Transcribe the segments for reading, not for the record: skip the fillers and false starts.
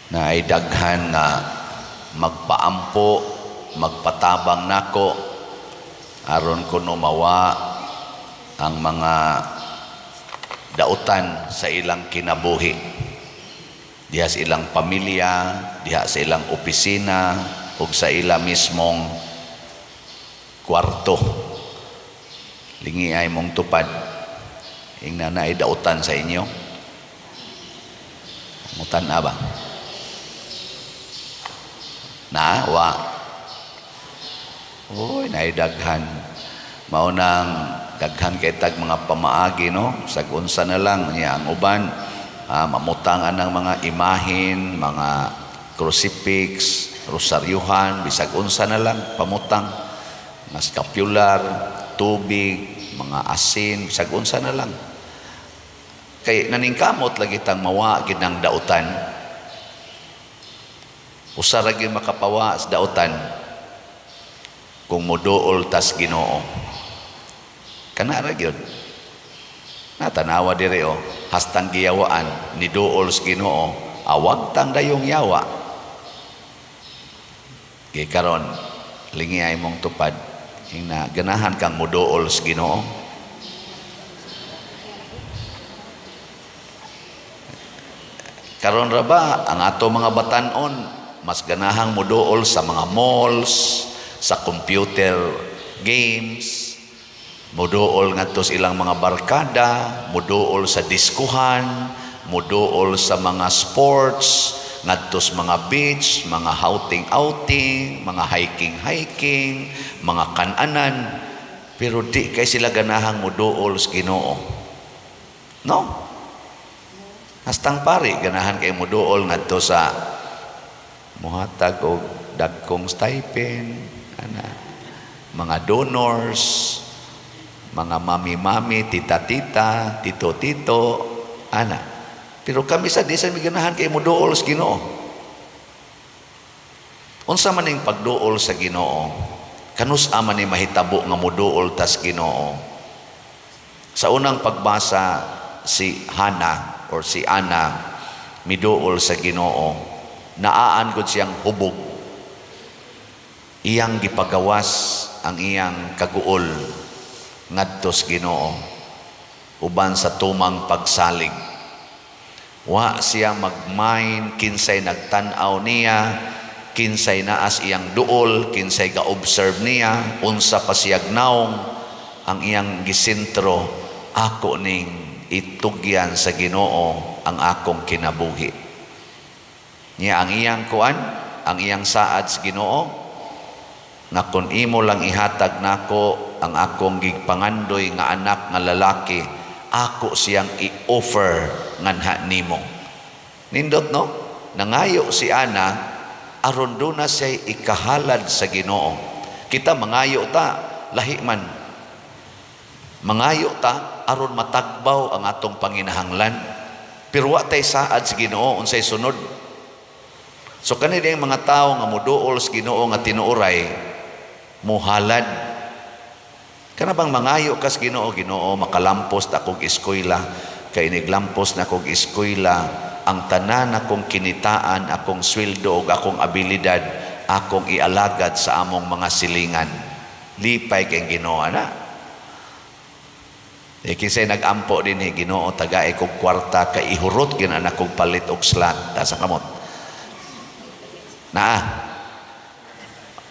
Naay daghan nga magpaampo, magpatabang nako aron kuno mawa ang mga dautan sa ilang kinabuhi. Diha sa ilang pamilya, diha sa ilang opisina, ug sa ila mismong kwarto. Lingi ay mong tupad. Ingna naay dautan sa inyo. Mutan ba? Na, wa. Uy, naay daghan. Mao nang daghan kay tag mga pamaagi, no? Sag unsa na lang niya ang uban, mamutang anang mga imahin, mga crucifix, rosaryuhan, bisag unsa na lang pamutang, mga scapular, tubig, mga asin, bisag unsa na lang. Kay naningkamot lagi tang mawa gid ng dautan. Usa ra gyud makapawa sa dautan, kung moduol tas Ginoo. Kana ra gyud. Natanawa diri oh, hastang giyawaan ni duol sa Ginoo, awag tang dayong yawa. Kay karon lingi ay mong tupad, ingna ganahan kang moduol sa Ginoo. Karon ra ba ang ato mga batan-on mas ganahang moduol sa mga malls, sa computer games, moduol ngadto sa ilang mga barkada, moduol sa diskuhan, moduol sa mga sports, ngadto sa mga beach, mga outing-outing, mga hiking-hiking, mga kananan, pero di kay sila ganahang moduol sa Ginoo. No? Hastang pari ganahan kay moduol ngadto sa muhatag og dagkong stipend, ana, mga donors, mga mami-mami, tita-tita, tito-tito, ana. Pero kami sa di sa mi ganahan kay moduol sa Ginoo. Unsa man ning pagduol sa Ginoo? Kanus-a man ni mahitabo nga moduol tas Ginoo? Sa unang pagbasa, si Hana or si Ana miduol sa Ginoo. Naaan gud siyang hubog. Iyang gipagawas ang iyang kaguol ngadto sa Ginoo uban sa tumang pagsalig. Wa siya magmain kinsay nagtan-aw niya, kinsay naas iyang duol, kinsay ga-observe niya, unsa pa siyag naong. Ang iyang gisentro, ako ning itugyan sa Ginoo ang akong kinabuhi. Niya ang iyang kuan, ang iyang saad sa Ginoo, nga kung imo lang ihatag nako ang akong gigpangandoy nga anak nga lalaki, ako siyang i-offer nganha nimo. Nindot, no? Nangayo si Ana aron duna siya ikahalad sa Ginoo. Kita mangayo ta, lahi man. Mangayo ta aron matagbaw ang atong panginahanglan. Pero wa tay saad sa Ginoo unsay sunod. So kani ang mga tao nga moduol sa Ginoo nga tinuoray, muhalad. Kana bang mangayo kas Ginoo, "Ginoo, makalampos ta akong eskwela, kay iniglampos na akong eskwela, ang tanan akong kinitaan, akong sweldo ug akong abilidad, akong ialagad sa among mga silingan." Lipay kay Ginoo ana. Eh kinsay nag-ampo din eh, "Ginoo, tagae kog kwarta kay ihurot gyud anak kog palit og slot." Ta sa kamot. Naa.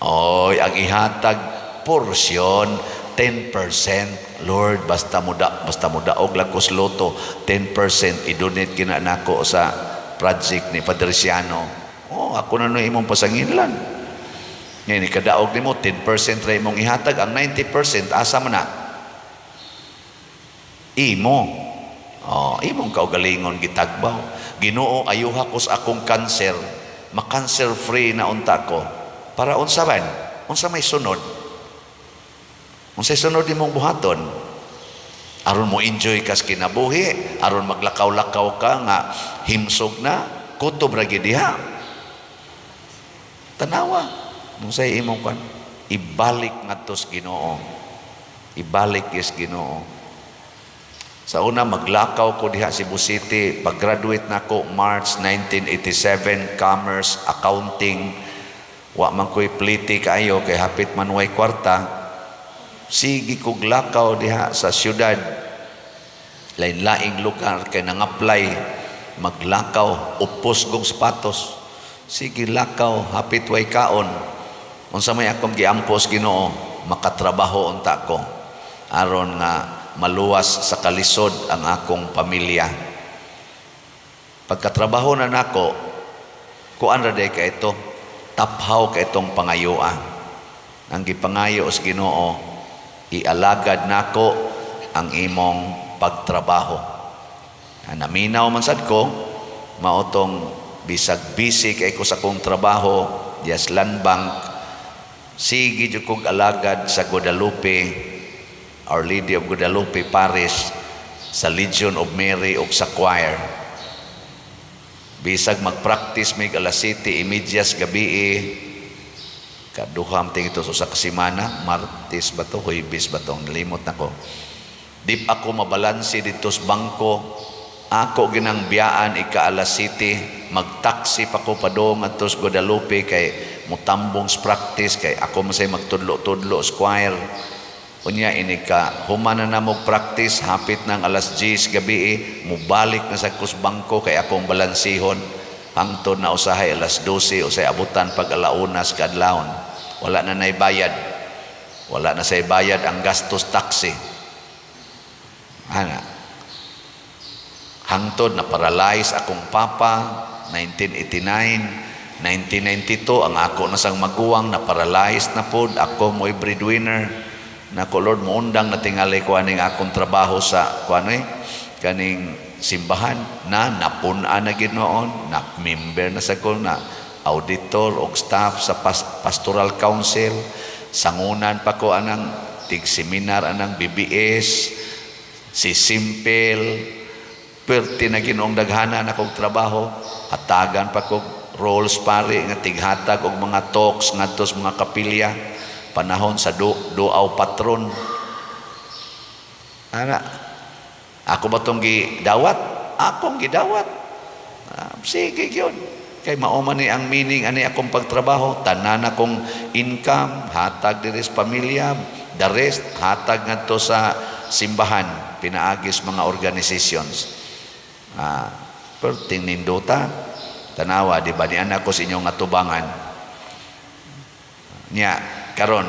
Oy, ang ihatag porsyon 10%. "Lord, basta mo daog lang ko sa lotto, 10% i-donate kina nako sa project ni Padre Siano." Oh, ako na no imong pasanginlan. Ngayon, ikadaog nimo, 10% ra imong ihatag, ang 90% asa man na? Imo. Oh, imong kaugalingon gitagbaw. "Ginoo, ayuha ko sa akong cancer. Ma-cancer free na unta ko." Para unsa man? Unsa may sunod? Unsay sunod imong buhaton? Aron mo enjoy kas kinabuhi, aron maglakaw-lakaw ka nga himsog na, kutob ra gyud diha. Tanawa, unsay imong kwan? Ibalik ngadto sa Ginoo. Ibalik sa Ginoo. Sa una, maglakaw ko diha Cebu City. Pag-graduate nako March 1987, Commerce, Accounting. Wa man ko'y pliti kaayo kay hapit man way kwarta. Sige kog lakaw diha sa syudad. Lain-laing lugar kay nang-apply, maglakaw, upos kong sapatos. Sige lakaw, hapit way kaon. Unsa may akong giampos Ginoo, makatrabaho unta ko aron nga maluwas sa kalisod ang akong pamilya. Pagkatrabaho na nako, kuan ra day ka ito, taphaw ka itong pangayoa. Ang gipangayo sa Ginoo, ialagad nako ang imong pagtrabaho. Naminaw man sad ko, mao tong bisag busy kay ko sa akong trabaho, dias Land Bank, sige jud kog alagad sa Guadalupe, Our Lady of Guadalupe Parish, sa Legion of Mary ug sa choir. Bisag magpractice mig alas 7:30 gabi, kaduha man ito sa kasimana, Martes ba to, Huwebes ba to, nalimot na ko. Di pa ako mabalanse dito sa bangko, ako ginang biyaan ika alas 7, magtaksi pa ko padung adto sa Guadalupe kay mutambong sa practice kay ako masay magtudlo-tudlo sa choir. Unya ini ka human na namo practice, hapit ng alas 10 gabi, mubalik na sa kus bangko kay akong balansihon hangtod na usahay alas 12, usay abutan pag alaunas kadlawon. Wala na nay bayad. Wala na say bayad ang gastos taxi. Ana. Hangtod na paralyze akong papa 1989, 1992 ang ako na sang maguwang na paralyzed na pod, ako mo'y breadwinner. Nako Lord, muundang na tingali ko aning akong trabaho sa kuan eh, kaning simbahan na napun-an na ginoon, na member na sa ko na auditor og staff sa pastoral council, sangunan pa ko anang tig seminar anang BBS, si Simple, perti na Ginoong daghana na kog trabaho, hatagan pa kog roles pare nga tighatag og mga talks ngadto sa mga kapilya panahon sa duaw patron. Ana, ako ba tong gidawat? Akong gidawat. Ah, sige yun. Kay mao man ni ang meaning ani akong pagtrabaho, tanan akong income hatag diri sa pamilya, the rest hatag ngadto sa simbahan pinaagis mga organizations. Ah, perting nindota. Tanawa, di ba ni anak ko sa inyong atubangan. Nya, karon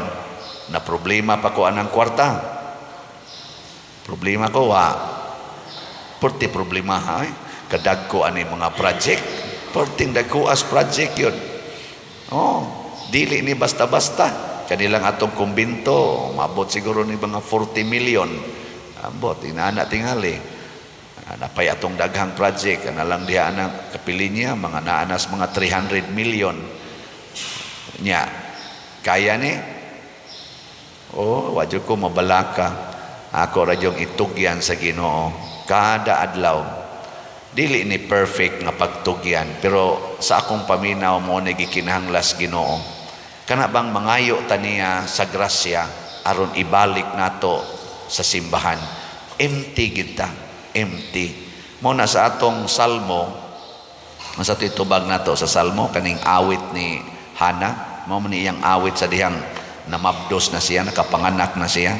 na problema pa ko anang kwarta. Problema ko wa. Perti problema ha. Eh. Kadagko ani mga project. Perting dagko as project yun. Oh, dili ni basta-basta. Kanilang atong kumbinto, mabot siguro ni mga 40 million. Ambot, inana tingali. Napay atong daghang project, ana lang diha anang kapili niya, mga naanas mga 300 million. Nya, kaya ni? Oh, wadyo ko mabalaka. Ako ra yung itugyan sa Ginoo kada adlaw. Dili ni perfect nga pagtugyan, pero sa akong paminaw mo ni gikinahanglas Ginoo. Kana bang mangayo ta niya sa grasya aron ibalik nato sa simbahan. Empty kita, empty. Mo na sa atong salmo, sa ato itubag nato sa salmo kaning awit ni Hana, mao man iyang awit sa dihang namabdos na siya, nakapanganak na siya.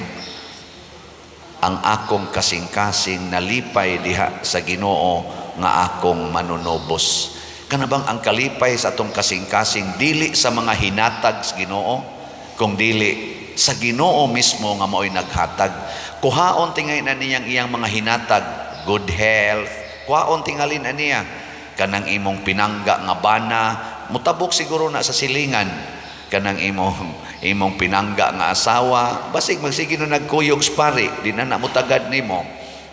Ang akong kasing-kasing nalipay diha sa Ginoo nga akong manunubos. Kana bang ang kalipay sa atong kasing-kasing dili sa mga hinatag sa Ginoo, kung dili sa Ginoo mismo nga mao'y naghatag. Kuhaon tingay na niyang iyang mga hinatag, good health, kuhaon tingalin na niya kanang imong pinangga nga bana, mutabok siguro na sa silingan kanang imong imong pinangga nga asawa, basig magsige na nagkuyog sa pari, di na na mutagad nimo.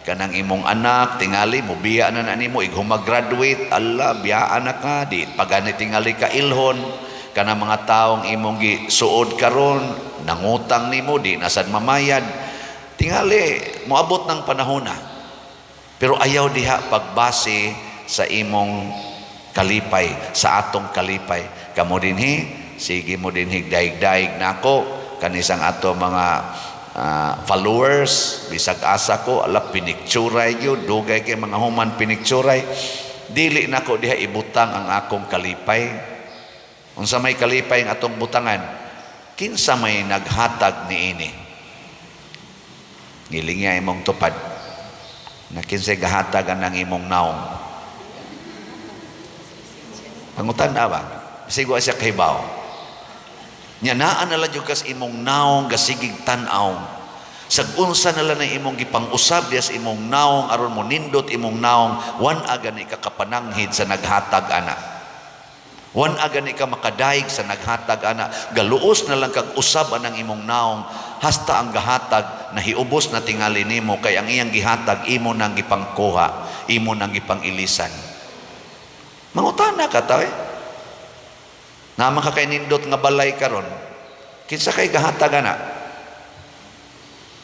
Kanang imong anak tingali mobiya na na nimo ig graduate, ala, biyaan na ka, di pagani tingali ka ilhon. Kanang mga taong imong gisuod karon, nangutang nimo, di na sad mamayad, tingali moabot ng panahon na. Pero ayaw diha pagbase sa imong kalipay, sa atong kalipay. Kamo dinhi, sige mo dinhi daig-daig nako kanisang ato mga followers, bisag asa ko, ala, pinikturay gyud, dugay kay mga human pinikturay. Dili nako diha ibutang ang akong kalipay. Unsa may kalipay ang atong butangan? Kinsa may naghatag niini? Ngilingi imong tupad na kinsay gahatag anang imong naong. Pangutan na ba? Bisag wa siya kahibaw. Nya naa na lang jud kas imong naong gasigig tan-aw. Sag unsa na lang ang imong gipang-usab diya sa imong naong aron mo nindot imong naong, wan-a gani ka kapananghid sa naghatag ana. Wan-a gani ka makadayeg sa naghatag ana. Galuos na lang kag usab anang imong naong hasta ang gahatag nahiubos na tingali nimo, kay ang iyang gihatag imo nang gipangkuha, imo nang gipang-ilisan. Mangutana ka ta eh. Naa man ka kay nindot nga balay karon. Kinsa kay gahatag ana?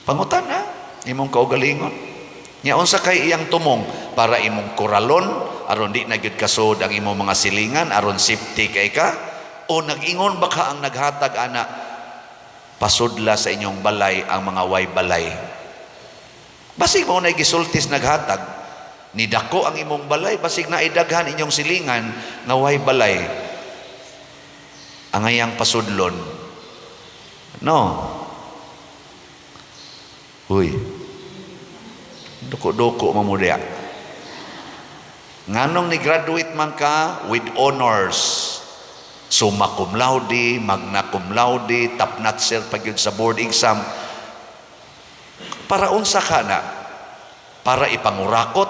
Pangutana imong kaugalingon. Nya unsa kay iyang tumong para imong koralon aron di na gyud kasod ang imong mga silingan, aron safety kay ka, o nag-ingon ba ka ang naghatag ana, pasudla sa inyong balay ang mga way balay? Basig mao na gisultis naghatag, ni dako ang imong balay, basig na idaghan inyong silingan nga way balay ang ayang pasudlon, no? Uy, duko-duko mo diya. Nganong ni graduate man ka with honors, summa cum laude, magna cum laude, top notcher pa gyud sa board exam, para unsa ka na? Para ipangurakot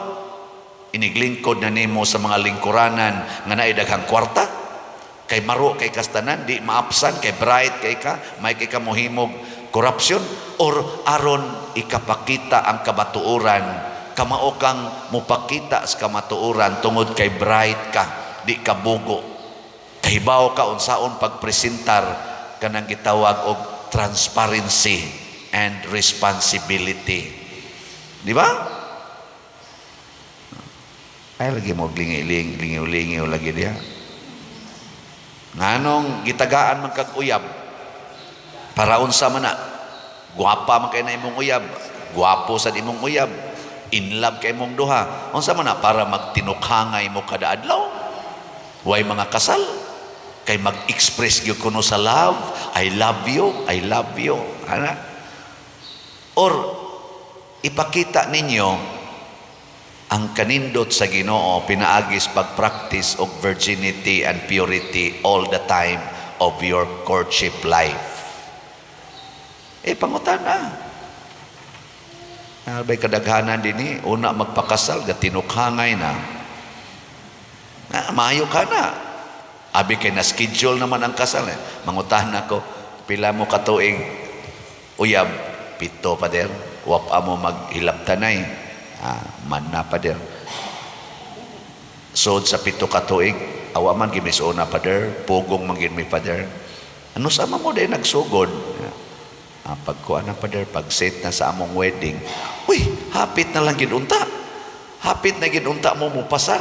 iniglingkod na nimo sa mga lingkuranan nga naay daghang kwarta, kay maro kay kastanan, di maapsan kay bright kay ka, may kay ka mohimog corruption, or aron ikapakita ang kamatuoran, kamao kang mupakita sa kamatuoran tungod kay bright ka, di ka bugo, kahibaw ka unsaon pagpresentar kanang gitawag og transparency and responsibility, di ba? Ay, lagi mo lingi-lingi, lingiw-lingiw lagi diha. Nganong gitagaan man kag uyab? Para unsa man na? Guwapa man kay na imong uyab, guwapo sad imong uyab, in love kay imong duha. Unsa man na? Para magtinukhangay mo kada adlaw? Way mga kasal kay mag-express gyud kuno sa love, "I love you, I love you." Ana? Or ipakita ninyo ang kanindot sa Ginoo pinaagis pag-practice og virginity and purity all the time of your courtship life? Eh, pangutana. Albay kadaghanan dinhi, una magpakasal, gatinukhangay na. Na, maayo ka na. Abi kay na schedule naman ang kasal eh. Mangutahan ako, "Pila mo katuig uyab?" "7, pader." "Wa pa mo maghilabtanay?" "Ah, man na, pader." "Sod sa 7 katuig?" "Awa man gimisuna, pader, pugong man gid mi, pader." "Ano sama mo day nagsugod?" "Ah, pagkuan na, pader, pag set na sa among wedding." Uy, hapit na lang gid unta. Hapit na gid unta mo mupasar.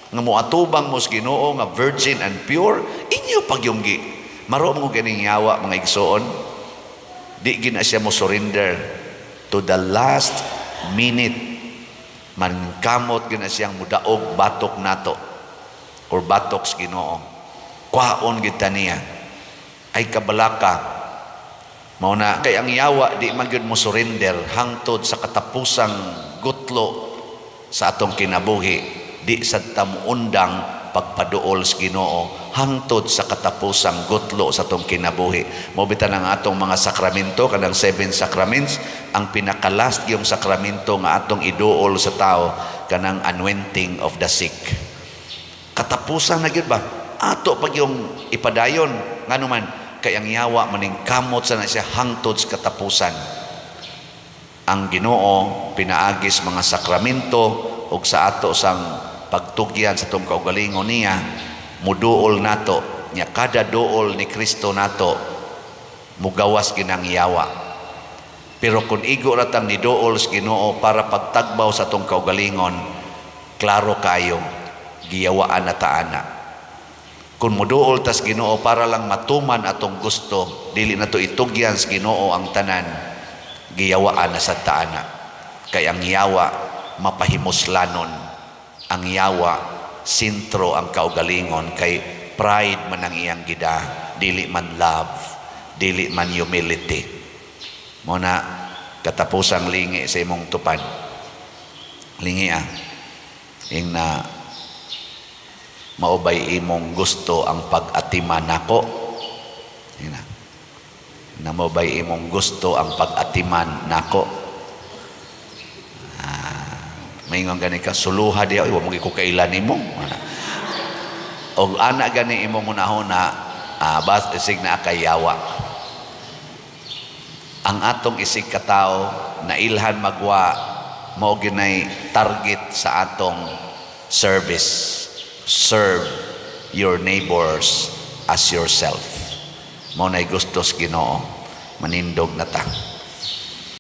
Nga moatubang mo sa Ginoo nga virgin and pure, inyo pagyunggi. Maro mo ganing yawa, mga igsoon. Di gina siya mo surrender to the last minute. Mankamot gina siyang mudaog batok nato or batok sa Ginoo. Kwaon gid ta niya. Ay, kabalaka. Mao na kay ang yawa di man gyud mo surrender hangtod sa katapusang gutlo sa atong kinabuhi. Di sad ta muundang pagpaduol sa Ginoo hangtod sa katapusang gutlo sa atong kinabuhi. Mao bitan ang atong mga sakramento, kanang seven sacraments, ang pinaka-last yung sakramento nga atong iduol sa tao kanang anointing of the sick. Katapusan na gyud ba? Ato pag yung ipadayon. Ngano man kay ang yawa maningkamot sa na siya hangtod sa katapusan. Ang Ginoo pinaagis mga sakramento ug sa ato sang pagtugyan sa atong kaugalingon niya, muduol nato nya. Kada duol ni Kristo nato, mugawas ginang yawa. Pero kung igo ra tang niduol sa Ginoo para pagtagbaw sa atong kaugalingon, klaro kayo giyawaan na ta ana. Kung muduol tas Ginoo para lang matuman atong gusto, dili na to itugyan sa Ginoo ang tanan. Giyawaan na sa taana. Kay ang yawa mapahimuslanon. Ang yawa sentro ang kaugalingon kay pride man ang iyang gida, dili man love, dili man humility. Mao na katapusang lingi sa imong tupad. Lingi ah. Ing na mao bay imong gusto ang pag-atiman nako? Ing na. Na mao bay imong gusto ang pag-atiman nako? Ah, maingon gani ka, suluha diha, wa mo ko kaila nimo. Og ana gani imong hunahuna, bas isig na kay yawa. Ang atong isig katawo na ilhan magwa, mao ginay target sa atong service. Serve your neighbors as yourself. Mao nay gustos Ginoo. Manindog na ta.